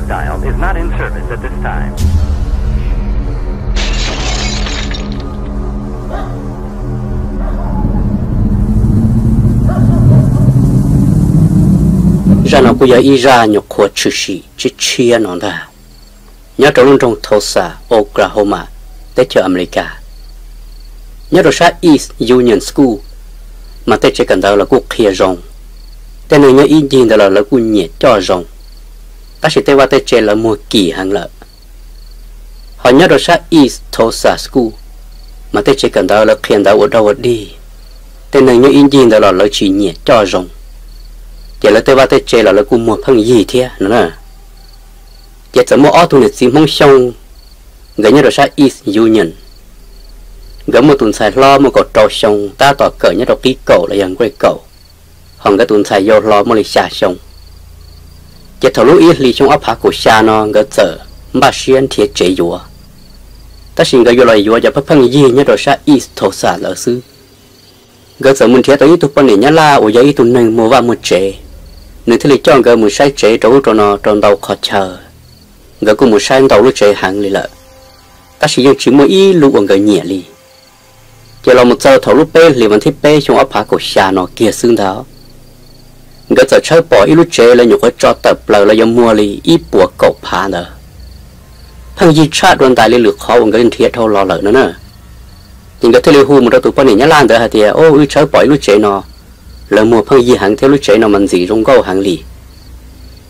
Dial is not in service at this time. Zaj no kuj yog ib zaj nyuam qhuav tshwm sim tshiab tshiab no ntag. Nyob rau lub nroog Tulsa, Oklahoma, teb chaws Amelikas, nyob rau sab East Union School, mas tej tsev kawm ntawv los kuj qhia zoo. Tej neeg nyob ib ncig ntawd los lawv kuj nyiam coj zoo, tab sis tej vaj tej tsev lawv muag kim heev lawm. Ho nyob rau sab East Tulsa School, mas tej tsev kawm ntawv lawv qhia ntawv ua dog ua dig, tej neeg nyob ib ncig ntawd los lawv tsis nyiam coj zoo, ces lawv tej vaj tej tsev los lawv kuj muag pheej yig thiab no na. Ces txawm muaj ob tug niam txiv Hmoob Xyooj, nkawd nyob rau sab East Union, nkawd muaj tus ntxhais hlob muaj kaum rau xyoo tab tom kawm nyob rau qib kaum los yog nkuaj kaum, ho nkawd tus ntxhais yau hlo muaj li xya xyoo. Ces thaum lub ib hlis xyoo ob phav kaum xya no nkawd txawm npaj siab nrhiav tsev yuav, tab sis nkawd yuav los yuav cov pheej pheej yig nyob rau sab East Tulsa ntawd xwb. Nkawd txawm mus nrhiav tau ib tug poj niam Nyab Laj uas yog ib tug neeg muag vaj muag tsev, nws thiaj li coj nkawd mus saib tsev rau ub rau no rau ntau qhov chaw. Nkawd kuj mus saib ntau lub tsev heev li lawm, tab sis yeej tsis muaj ib lub uas nkawd nyiam li. Ces los mus txog thaum lub peb hlis vas thib peb xyoo ob phav kaum xya no kiag xwb ntag, nkawd txawm tshawb pom ib lub tsev lawv nyuam qhuav tso tawm plaws lawv yuav muag li ib puas kaum phav ntawd, pheej yig tshaj dua ntais li lwm qhov uas nkawd nrhiav dhau los lawm no na. Ces nkawd thiaj li hu mus rau tus poj niam Nyab Laj ntawd hais tias, Au, wb tshawb pom ib lub tsev no, lawv muag pheej yig heev thiab lub tsev no mas ntxim zoo nkauj heev li.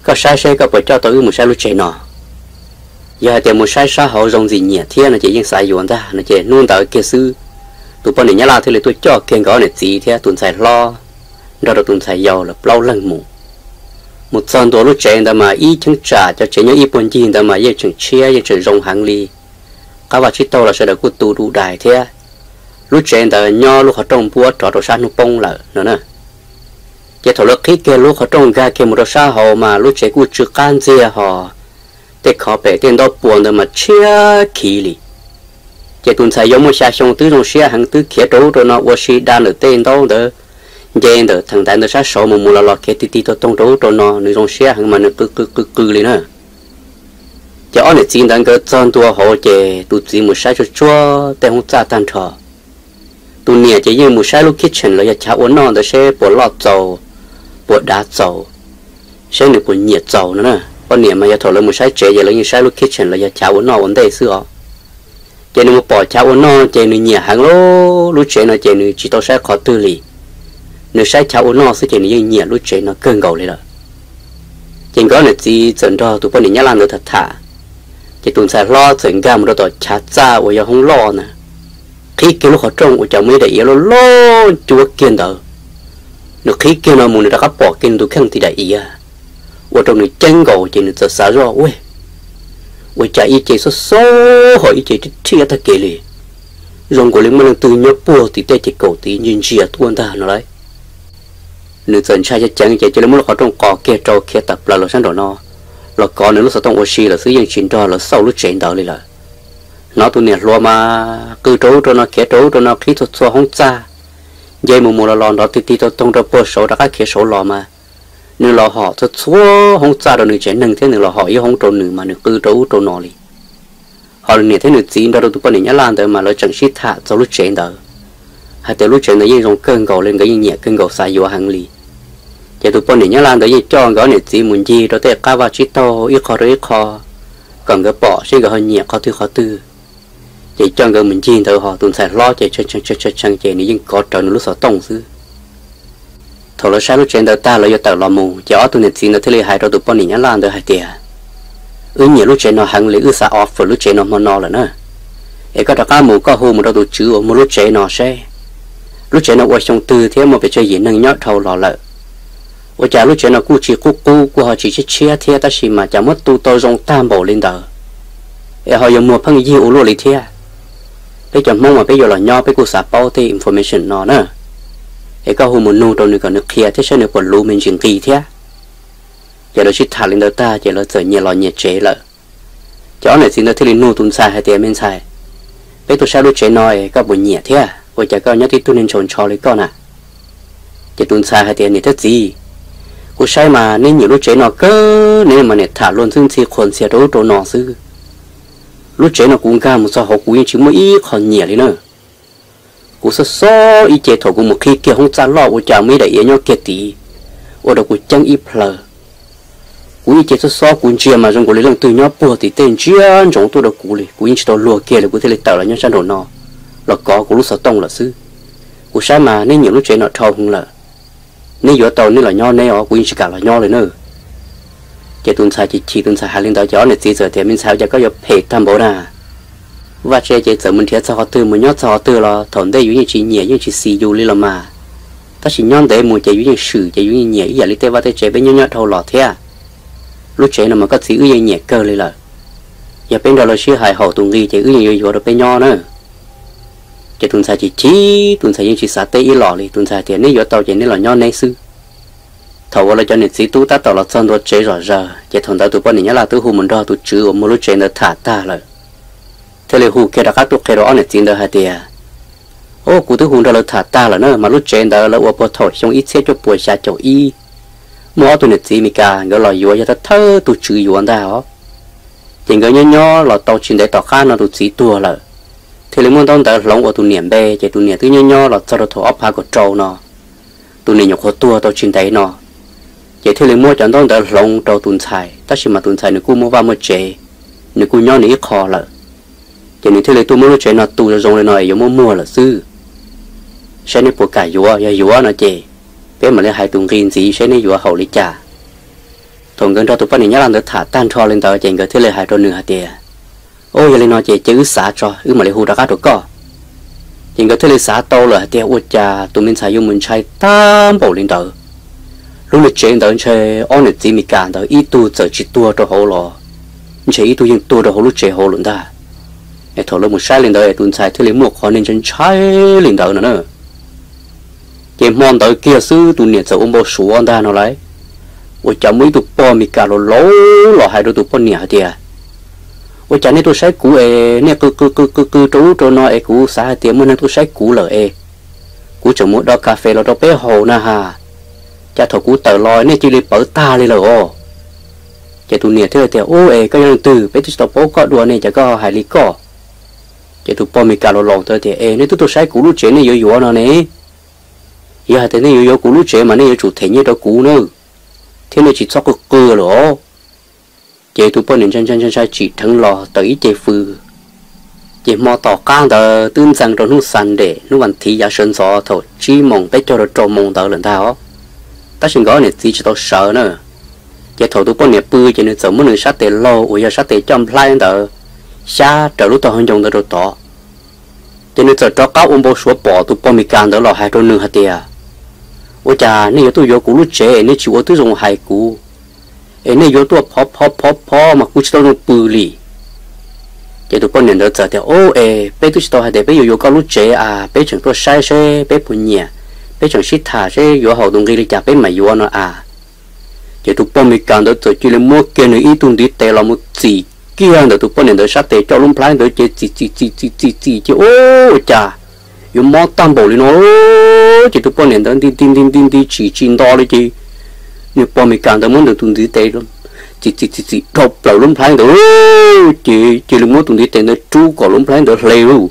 Koj saib seb koj puas coj tau wb mus saib lub tsev no. Yog hais tias mus saib sab hauv zoo ntxim nyiam thiab no ces yeej xav yuav ntag no ces hnub ntawd kiag xwb, tus poj niam Nyab Laj thiaj li tuaj coj kiag nkawd niam txiv thiab tus ntxhais hlob nrog rau tus ntxhais yau lawv plaub leeg mus. Mus txog ntua lub tsev ntawd mas ib cheeb tsam cov tsev nyob ib puag ncig ntawd mas yeej tseem tshiab yeej tseem zoo heev li. Qab vaj tsib taug los sawv daws kuj tu du dais thiab. Lub tsev ntawd nyob lub qhov rooj npuab rov rau sab hnub poob lawm no na. Ces thaum lawv qhib kiag lub qhov rooj nkag kiag mus rau sab hauv mas lub tsev kuj tsw qab ntxiag ho tej khov pem tej ntaub puas ntawd mas tshiab khiv li. Ces tus ntxhais yau muaj xya xyoo twb zoo siab heev twb khiav rau ub rau no ua si da ntawm tej ntaub ntawd, nce ntawm theem ntaiv ntawd sab saud mus mus los los khiav tig tig toog toog rau ub rau no nws zoo siab heev mas nws qw qw qw qw li na. Ces ob niam txiv ntawd nkawd txog ntua hauv ces tus txiv mus saib tsuag tsuag tej hoob txaj tag nrho. Tus niam ces yeej mus saib lub kitchen los yog chav ua noj ntawd seb puas loj txaus, puas dav txaus, seb nws puas nyiam txaus no na. Poj niam mas yog thaum lawv mus saib tsev ces lawv yeej saib lub kitchen los yog chav ua noj ua ntej xwb os. Ces nws mus pom chav ua noj ces nws nyiam heev lub, lub tsev no ces nws tsis tau saib qhov twg li. Nws saib chav ua noj xwb ces nws yeej nyiam lub tsev no kawg nkaus li lawm. Ces nkawd niam txiv txawm nrog tus poj niam Nyab Laj ntawd tham tham, ces tus ntxhais hlob txawm nkag mus rau tom chav txaj uas yog hoob loj na, qhib kiag lub qhov rooj ua cas muaj ib daim iav loj loj ncuab kiag ntawd. Nws qhib kiag no mus nws rov qab pom kiag nws tus kheej tim daim iav, ua rau nws ceeb nkaus ces nws txawm xav zoj ua, ua cas ib ce xob xob ho ib ce thiab tag kev li, zoo nkaus li muaj leej twg nyob puag tim tej ces kaum tid ntsia ntsia tuaj ntag no lauj. Nws txawm ntshai ceev ceev ces cia li muab lub qhov rooj qos kiag rau khiav tawm plaws los sab nraum no, los kov nws lub xov tooj ua si lawm xwb yeej tsis nrog lawv xauj lub tsev ntawd li lawm. Hnov tus niam hluas mas qw rau ub rau no khiav rau ub rau no qhib txhua txhua hoob txaj, nce mus mus los los nrov tig tig toog toog rau puag saud rov qab khiav saud los mas, nws los hom txhua txhua hoob txaj rau nws tsev neeg thiab nws los hom ib hoob rau nws mas nws qw rau ub rau no li. Ho nws niam thiab nws txiv nrog rau tus poj niam Nyab Laj ntawd mas lawv tseem sib tham txog lub tsev ntawd, hais tias lub tsev ntawd yeej zoo kawg nkaus li nkawd yeej nyiam kawg nkaus xav yuav heev li. Ces tus poj niam Nyab Laj ntawd yeej coj nkawd niam txiv mus ncig rau tej qab vaj tsib taug ib qho rau ib qho, kom nkawd pom seb nkawd ho nyiam qhov twg qhov twg. Ces coj nkawd mus ncig ntawd ho tus ntxhais hlob ces tshee tshee ces nws yeej kov rawv nws lub xov tooj xwb. Thaum lawv saib lub tsev ntawd tag lawv yuav tawm los mus ces ob tug niam txiv ntawd thiaj li hais rau tus poj niam Nyab Laj ntawd hais tias, Wb nyiam lub tsev no heev li wb xav offer lub tsev no hmo no lawm na. Es koj rov qab mus koj hu mus rau tus tswv uas muag lub tsev no seb lub tsev no ua xyoo twg thiab muaj pes tsawg yim neeg nyob dhau los lawm. Ua cas lub tsev no kuj tsis qub qub kuj ho tsis tshiab tshiab thiab tab sis mas cas muab tu tau zoo tag npaum li ntawd, es ho yuav muag pheej yig ua luaj li thiab. Peb cov Hmoob mas peb yuav los nyob peb kuj xav paub tej information no na. Es koj hu mus nug rau nws kom nws qhia thiab saib nws puas luv me ntsis nqi thiab. Ces lawv sib tham li ntawd tag ces lawv txawm nyias los nyias tsev lawm. Ces ob niam txiv ntawd thiaj li nug tus ntxhais hais tias, Me ntxhais, peb tuaj saib lub tsev no es koj puas nyiam thiab? Ua cas koj nyob tib tug niag ntshaus ntsho li koj na? Ces tus ntxhais hais tias, Niam thiab txiv, Kuv saib mas neb nyiam lub tsev no kawg, neb mas niam tham luag ntxwb ntxhi qhuas ntxhias rau ub rau no xwb. Lub tsev no kuv nkag mus txog hauv kuv yeej tsis muaj ib qho nyiam li na. Kuv xob xob ib ce thaum kuv mus qhib kiag hoob txaj loj ua cas muaj ib daim iav nyob kiag tid, ua rau kuv ceeb ib plhaw. Kuv ib ce xob xob kuv ntsia mas zoo nkaus li leej twg nyob puag tim tej ntsia ntsoov tuaj rau kuv li, kuv yeej tsis tau luag kiag li, kuv thiaj li tawm los nyob sab nraum no los kov kuv lub xov tooj lawm xwb. Kuv saib mas neb nyiam lub tsev no dhau heev lawm, neb yuav tau neb los nyob neb os, kuv yeej tsis kam los nyob li na. Ces tus ntxhais chim chim, tus ntxhais hais li ntawd ces ob niam txiv txawm tias, Me ntxhais, ua cas koj yuav phem tag npaum na? Vaj tse ces txawm mus nrhiav txog qhov twg mus nyob txog qhov twg los thaum ntej yus yeej tsis nyiam yeej tsis xis yus li los mas, tab sis nyob ntev mus ces yus yeej swm ces yus yeej nyiam ib yam li tej vaj tej tsev peb nyob nyob dhau los thiab. Lub tsev no mas koj txiv wb yeej nyiam kawg li lawm. Yog peb nrog lawv sib hais haum tus nqi ces wb yeej yuav yuav rau peb nyob na. Ces tus ntxhais chim chim, tus ntxhais yeej tsis xav teb ib los li, tus ntxhais tias, Neb yuav tau ces neb los nyob neb xwb. Thaum uas lawv cov niam txiv tub tab tom los txog ntua tsev zom zaws ces thaum ntawd tus poj niam Nyab Laj twb hu mus nrog tus tswv uas muag lub tsev ntawd tham tag lawm, thiaj li hu kiag rov qab tuaj qhia rau ob niam txiv ntawd hais tias, Au, kuv twb hu nrog lawv tham tag lawm na, mas lub tsev ntawd lawv ua puag thaum xyoo ib txhiab cuaj puas xya caum ib, muaj ob tug niam txiv Meskas nkawd los yuav yog thawj thawj tus tswv yuav ntag os. Ces nkawd nyob nyob los tau tsis ntev tom qab no tus txiv tuag lawm, thiaj li muab ntaub ntawv hloov ua tus niam npe, ces tus niam twb nyob nyob los txog rau thaum ob phav kaum rau no, tus niam nyuam qhuav tuag tau tsis ntev no, ces thiaj li muab cov ntaub ntawv hloov rau tus ntxhais, tab sis mas tus ntxhais nws kuj muaj vaj muaj tsev, nws kuj nyob nws ib qho lawm. Ces nws thiaj li tuaj muab lub tsev no tu zoo zoo li no es yuav muab muag lawm xwb. Saib neb puas kam yuav, yog yuav no ces peb mam li hais tus nqi ntxiv saib neb yuav haum li cas. Thaum nkawd nrog tus poj niam Nyab Laj ntawd tham tag nrho li ntawd ces nkawd thiaj li hais rau nws hais tias, Au, yog li no ces cia wb xav tso, wb mam li hu rov qab rau koj. Ces nkawd thiaj li xav tau lawm hais tias, Ua cas tus me ntxhais yuav mus ntshai tag npaum li ntawd? Lub niag tsev ntawd ntshe ob niam txiv Meskas ntawd ib tug txawm tsis tuag rau hauv los ntshe ib tug yeej tuag rau hauv lub tsev hauv lawm ntag. Es thaum lawv mus saib li ntawd es tus ntxhais thiaj li muaj qhov niag ntshai ntshai li ntawd no na. Ces hmo ntawd kiag xwb tus niam txawm ua npau suav ntag no lauj. Ua cas muaj ib tug pog Meskas laus laus los hais rau tus poj niam hais tias, Ua cas nej tuaj saib kuv es nej qw qw qw qw qw rau ub rau no es kuv xav hais tias muaj neeg tuaj saib kuv lawm es kuv tseem mus do kas fes los rau peb haus na has. Cas thaum kuv tawm los nej cia li pawv tag li lawm os. Ces tus niam thiaj tias, Ub, es koj yog leej twg, peb twb tsis tau paub koj dua ne, cas koj hais li koj? Ces tus pog Meskas laus laus ntawd tias, Es nej twb tuaj saib kuv lub tsev nej yuav yuav no ne. Yog hais tias nej yuav yuav kuv lub tsev mas nej yuav tsum them nyiaj rau kuv na, thiab nej tsis txhob qw qw lawm os. Ces tus poj niam ntshai ntshai ntshai ntshai tsim dheev los tawm ib ce fws. Ces hmo tom qab ntawd twb ntxeev rau hnub Sunday, hnub vas thiv yav sawv ntxov thaum tsib moos peb caug rau rau moos ntawd lawm ntag os. Tab sis nkawd niam txiv tsis tau sawv na. Ces thaum tus poj niam pw ces nws txawm muab nws sab tes laug uas yog sab tes coj nplhaib ntawd xyab raws lub tog hauv ncoo ntawd rau tod. Ces nws txawm rov qab ua npau suav pom tus pog Meskas ntawd los hais rau nws hais tias, Ua cas nej yuav tuaj yuav kuv lub tsev es nej tsis ua tib zoo hais kuv, es nej yuav tuaj phov phov phov phov mas kuv tsis tau zoo pw li? Ces tus poj niam ntawd txawm tias, Ub, es peb twb tsis tau hais tias peb yuav yuav koj lub tsev a, peb tseem tuaj saib seb peb puas nyiam, peb tseem sib tham seb yuav haum tus nqi li cas peb mam yuav no a. Ces tus poj Meskas ntawd txawm cia li muab kiag nws ib tug ntiv tes los mus txim kiag ntawm tus poj niam ntawd sab tes coj lub nplhaib ntawd ces txim txim txim txim txim txim ces ub, ua cas yuav mob tag npaum li no. Ces tus poj niam ntawd nti nti nti nti nti tsis tsis nto li ces nws pog Meskas ntawd muab ntawm tus ntiv tes txim txim txim txim dhau plaws lub nplhaib ntawd, ces cia li muab tus ntiv tes ntawd rub kom lub nplhaib ntawd hle lauj.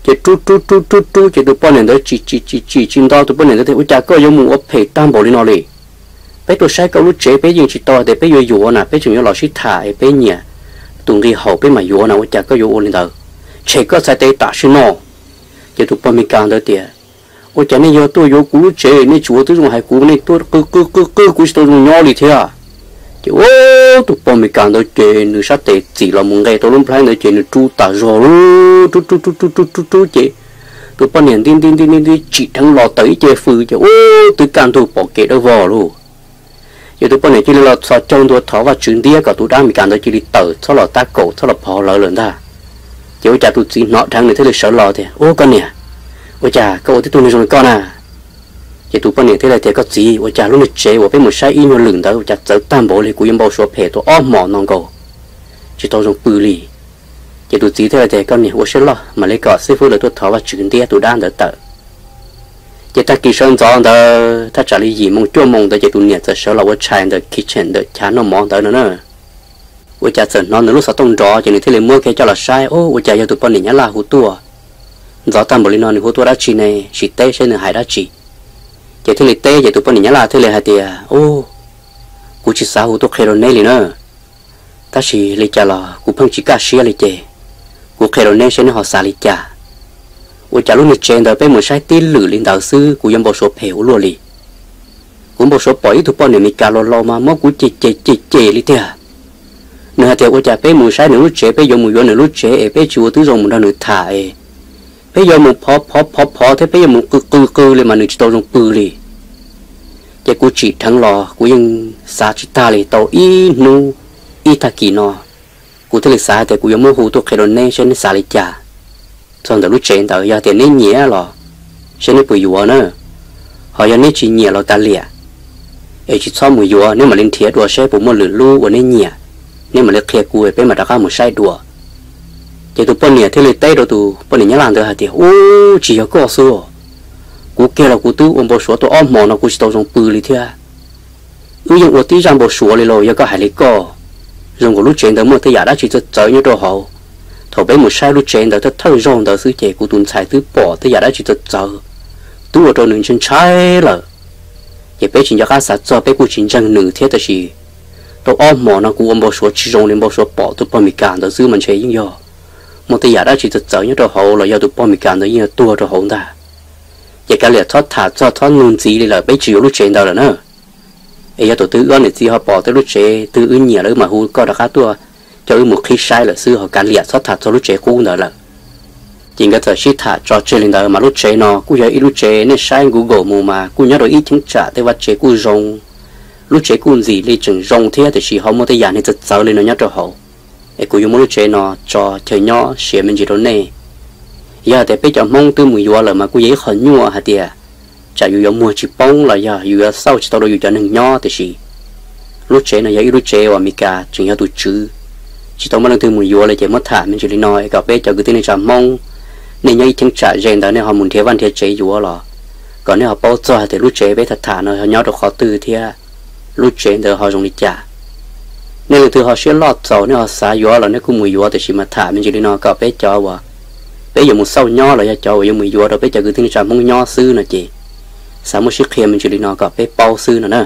Ces rub rub rub rub rub ces tus poj niam ntawd tsis tsis tsis tsis tsis nto, tus poj niam ntawd tias, Ua cas koj yuav mus ua phem tag npaum li no li? Peb tuaj saib koj lub tsev peb yeej tsis tau hais tias peb yuav yuav na, peb tseem yuav los sib tham es peb nyiam tus nqi haum peb mam yuav na, ua cas koj yuav ua li ntawd? Tshem koj txhais tes tam sim no. Ces tus pog Meskas ntawd tias, Ua cas nej yog tuaj yuav kuv lub tsev nej tsis ua tib zoo hais kuv, nej tuaj qw qw qw qw kuv tsis tau zoo nyob li thiab. Ces ua tus pog Meskas ntawd ces nws sab tes txim los mus nqe tau lub nplhaib ntawd ces nws rub tas zog lauj, rub rub rub rub rub rub rub ces tus poj niam nti nti nti nti nti tsim dheev los tawm ib ce fws ces ua twb kaj ntug pom kev dawb vog lauj. Ces tus poj niam cia li los txhos caug ntua thov Vajtswv ntiab kom tus dab Meskas ntawd cia li tawm txhob los tab kaum txhob los phov lawv lawm ntag. Ces ua cas tus txiv hnov dheev nws thiaj li sawv los tias, Ub, koj niam, ua cas koj ua tib tug neeg zoo li koj na? Ces tus poj niam thiaj li tias, Koj txiv, ua cas lub niag tsev uas peb mus saib ib nyuag lwm ntawd ua cas txawv tag npaum li, kuv yuav npau suav phem tau ob hmos no nkaus tsis tau zoo pw li. Ces tus txiv thiaj li tias, Koj niam, ua siab loj mam li kom xib fwb lawv tuaj thov Vajtswv ntiab tus dab ntawd tawm. Ces tag kis sawv ntxov ntawd thaj tsam li yim moo cuaj moo ntawd ces tus niam txawm sawv los ua tshais ntawm kitchen ntawm chav noj mov ntawd no na. Ua cas txawm hnov nws lub xov tooj nrov ces nws thiaj li muab kiag coj los saib, ub, ua cas yog tus poj niam Nyab Laj hu tuaj. Ntxov tag npaum li no nws hu tuaj dab tsi ne, sim teb saib nws hais dab tsi. Ces thiaj li teb ces tus poj niam Nyab Laj thiaj li hais tias, ub, kuv tsis xav hu tuaj qhia rau neb li na. Tab sis li cas los kuv pheej tsis kaj siab li ces kuv qhia rau neb saib neb ho xav li cas. Ua cas lub niag tsev ntawd peb mus saib tib lwm li ntawd xwb kuv yuav npau suav phem ua luaj li. Kuv npau suav pom ib tug poj niam Meskas laus laus mas muab kuv cem cem cem cem li tiag. Nws hais tias ua cas peb mus saib nws lub tsev, peb yuav mus yuav nws lub tsev es peb tsis ua tib zoo mus nrog nws tham es peb yuav mus phov phov phov phov thiab peb yuav mus qw qw qw li mas nws tsis tau zoo pw li. Ces kuv tsim dheev los kuv yeej xav tsis tag li tau ib hnub ib tag kis no, kuv thiaj li xav hais tias kuv yuav muab hu tuaj qhia rau neb saib neb xav li cas. Txog ntawm lub tsev ntawd yog tias neb nyiam los saib neb puas yuav na, ho yog neb tsis nyiam los kav liam es tsis txhob mus yuav, neb mam li nrhiav dua saib puas muaj lwm lub uas neb nyiam, neb mam li qhia kuv es peb mam rov qab mus saib dua. Ces tus poj niam thiaj li teb rau tus poj niam Nyab Laj ntawd hais tias, ub, tsis yog koj xwb, kuv kiag los kuv twb ua npau suav tau ob hmo no kuv tsis tau zoo pw li thiab. Wb yeej ua tib zaj npau suav li los yog koj hais li koj. Zoo nkaus lub tsev ntawd muaj tej yam dab tsi txawv txawv nyob rau hauv. Thaum peb mus saib lub tsev ntawd thawj thawj zaug ntawd xwb ces kuv tus ntxhais twb pom tej yam dab tsi txawv txawv, twb ua rau nws ntshai ntshai lawm. Ces peb tsis nco qab xav txog, peb kuj tsis ntseeg nws thiab, tab sis tau ob hmo no kuv ua npau suav tsis zoo li, npau suav pom tus poj Meskas ntawd xwb mas ntshe yeej yog muaj tej yam dab tsi txawv txawv nyob rau hauv los yog tus poj Meskas ntawd yeej yog tuag rau hauv ntag. Ces kav liam txhob tham txog, txhob nug ntxiv li lawm, peb tsis yuav lub tsev ntawd lawm na. Es yog tus twg wb niam txiv ho pom tej lub tsev twg wb nyiam lawm wb mam hu koj rov qab tuaj coj wb mus qhib saib lawm xwb, ho kav liam txhob tham txog lub tsev qub ntawd lawm. Ces nkawd txawm sib tham tso tseg li ntawd mas lub tsev no kuj yog ib lub tsev nej saib Google mus mas kuj nyob rau ib cheeb tsam tej vaj tsev kuj zoo, lub tsev kuj ntxim li tseem zoo thiab, tiam sis ho muaj tej yam niag txawv txawv li no nyob rau hauv. Es kuv yuav muab lub tsev no tso chaw nyob siav me ntsis rau nej. Yog hais tias peb cov Hmoob twb mus yuav lawm mas kuj yog ib qho nyuaj hais tias tsam yus yuav muag tsis poob los yog yus yuav xauj tsis tau rau yus cov neeg nyob, tiam sis lub tsev no yog ib lub tsev uas Meskas tseem yog tus tswv, tsis tau muaj leej twg mus yuav li, ces muab tham me ntsis li no es kom peb cov kwv tij neej tsa Hmoob nej nyob ib cheeb tsam ze ntawd nej ho mus nrhiav vaj nrhiav tsev yuav los kom nej ho paub txog hais tias lub tsev peb tham tham no ho nyob rau qhov twg thiab lub tsev ntawd ho zoo li cas. Nej leej twg ho siab loj txaus nej ho xav yuav los nej kuj mus yuav, tiam sis mas tham me ntsis li no kom peb cov uas peb yuav mus xauj nyob los yog cov uas yuav mus yuav rau peb cov kwv tij neej tsa Hmoob nyob xwb no ces xav muab sib qhia me ntsis li no kom peb paub xwb no na.